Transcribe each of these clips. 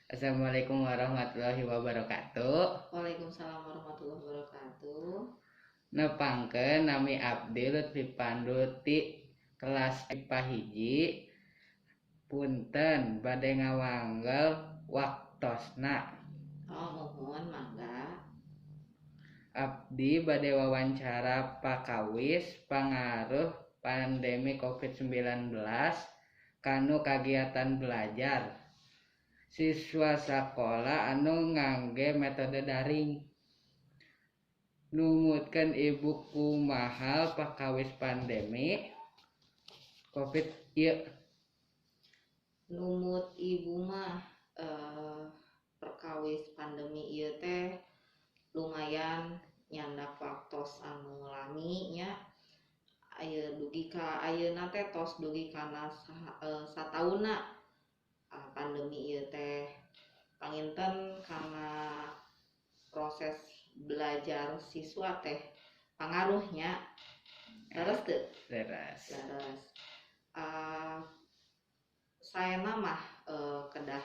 Assalamualaikum warahmatullahi wabarakatuh. Waalaikumsalam warahmatullahi wabarakatuh. Nepangkeun nami abdi Lutfi Pandu ti kelas IPA 1. Punten bade ngawanggel waktosna. Oh, muhun mangga. Abdi bade wawancara pakawis pangaruh pandemi COVID-19 kanu kagiatan belajar siswa sakola anu ngangge metode daring. Numutkeun ibu kumaha pakawis pandemi COVID ieu? Numut ibu mah perkawis pandemi ieu teh lumayan nyandak waktos anu lami nya. Aya dugi ka ayeuna teh tos dugi kana sataunna pandemi ieu teh. Panginten karena proses belajar siswa teh pangaruhnya leres teu? Leres. Leres. Saena mah kedah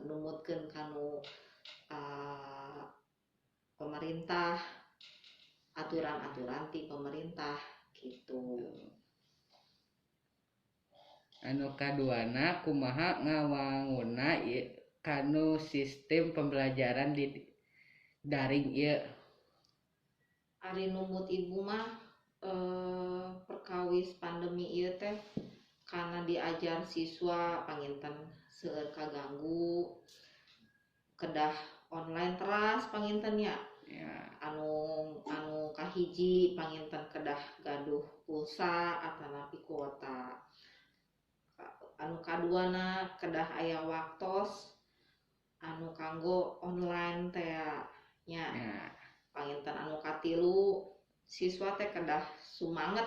numutkeun kanu pemerintah, aturan-aturan ti pemerintah gitu. Anu kaduana kumaha ngawanguna kanu sistem pembelajaran di daring ieu? Ari numut ibu mah perkawis pandemi ieu teh karena diajar siswa panginten seueur kaganggu, kedah online teras panginten nya. Ya. Anu kahiji panginten kedah gaduh pulsa atanapi kuota. Anu kaduana kedah aya waktos anu kanggo online teh nya. Ya. Panginten anu katilu siswa teh kedah sumanget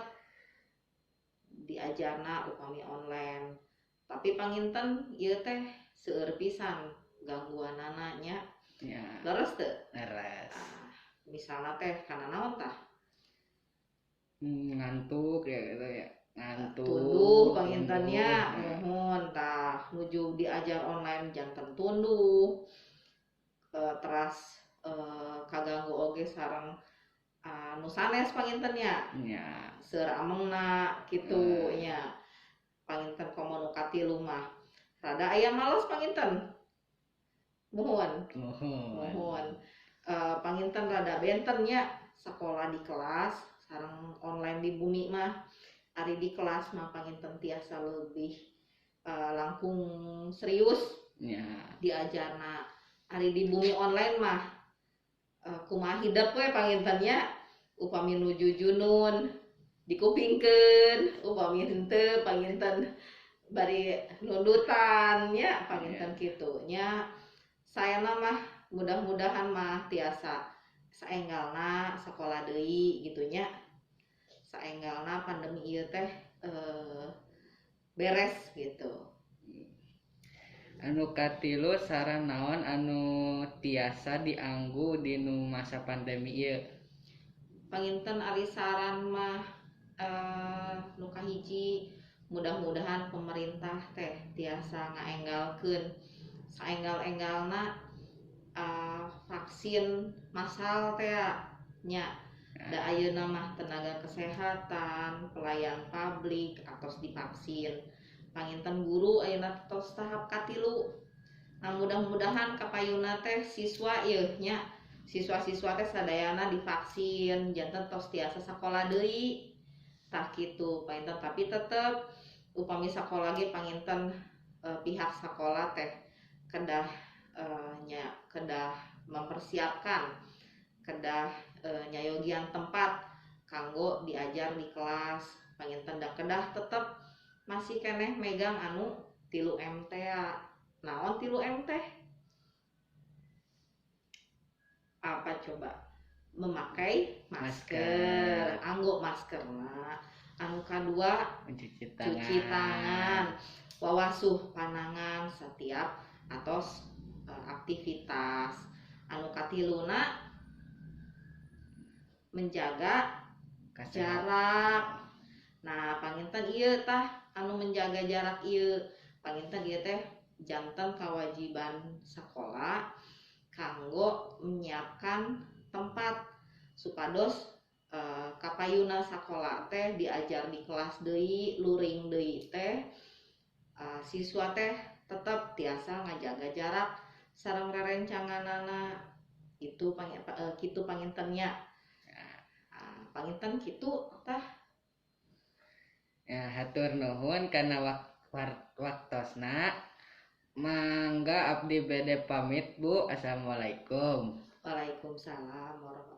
diajarna upami online. Tapi panginten ieu teh seueur pisan gangguanana nya. Ya. Leres teu? Leres. Misalna teh kana naon tah? Ngantuk ya gitu ya. Ngantuk. Tunduh panginten nya, muhun tah nuju diajar online janten tunduh. Teras kaganggu oge sareng nu sanes panginten nya. Nya. Seueur amengna kitu nya. Panginten komo nu katilu mah rada aya males panginten. Muhun. Muhun. Panginten rada benten nya sekolah di kelas sareng online di bumi mah. Ari di kelas mah panginten tiasa lebih langkung serius ya. Diajarna. Ari di bumi online mah kumaha hidep we panginten nya, upami nuju junun dikupingkeun, upami henteu panginten bari nundutan nya panginten kitu nya. Saena mah mudah-mudahan mah tiasa saenggalna sekolah deui gitu nya. Saenggalna pandemi ieu teh beres gitu. Anu katilu saran naon anu tiasa dianggu dinu masa pandemi ieu? Panginten ari saran mah nu kahiji mudah-mudahan pemerintah teh tiasa ngaenggalkeun saenggal-enggalna vaksin massal teh nya. Da ayeuna mah tenaga kesehatan, pelayan publik atos divaksin. Panginten guru ayeuna tos tahap katilu. Nah, mudah-mudahan kapayuna teh siswa ieu nya, siswa-siswa teh sadayana divaksin janten tos tiasa sakola deui. Tah kitu panginten, tapi tetep upami sakola ge panginten pihak sakola teh kedah nya kedah mempersiapkan, kedah nyayogian tempat kanggo diajar di kelas. Panginten da kedah tetep masih keneh megang anu 3M teh. Naon 3M teh? Apa coba? Memakai masker, anggo maskerna. Anu kadua mencuci tangan. Cuci tangan, wawasuh panangan setiap atos aktivitas. Anu katiluna menjaga jarak. Nah, panginten ieu tah anu menjaga jarak ieu. Panginten ieu teh Janten kewajiban sekolah kanggo menyiapkan tempat supados kapayuna sakola teh diajar di kelas deui, luring deui teh, siswa teh tetep tiasa ngajaga jarak sareng rerencanganana itu kitu panginten nya. Panginten kitu tah. Ya, hatur nuhun kana waktosna. Mangga abdi bade pamit, Bu. Assalamualaikum. Waalaikumsalam warahmatullahi.